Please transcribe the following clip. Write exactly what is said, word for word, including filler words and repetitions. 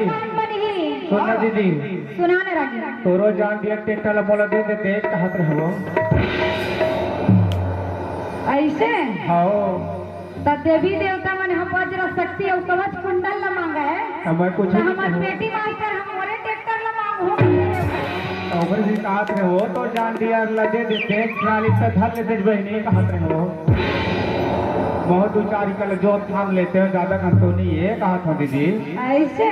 काम बनही। सुन ना दीदी, सुना ना रानी। तोरो जान दिया ट्रैक्टर ला मोला दे दे, दे कहत रहबो। ऐसे? हाँ। त देवी देवता मन ह वज्र शक्ति अउ कवच कुंडल ला मांगा है। अब मैं कुछ त नहीं हमर कहूँ। पेटी मास्टर हम मोरे ट्रैक्टर ला मांगहूँ। त ओकर भी कहत रहबो, तोर जान दिया ला दे देते, चालीस त धर लेते बहिनी कहत रहबो। बहुत उचारी कर जोत थाम लेते हो, ज्यादा कन तो नहीं है कहत हो दीदी। ऐसे?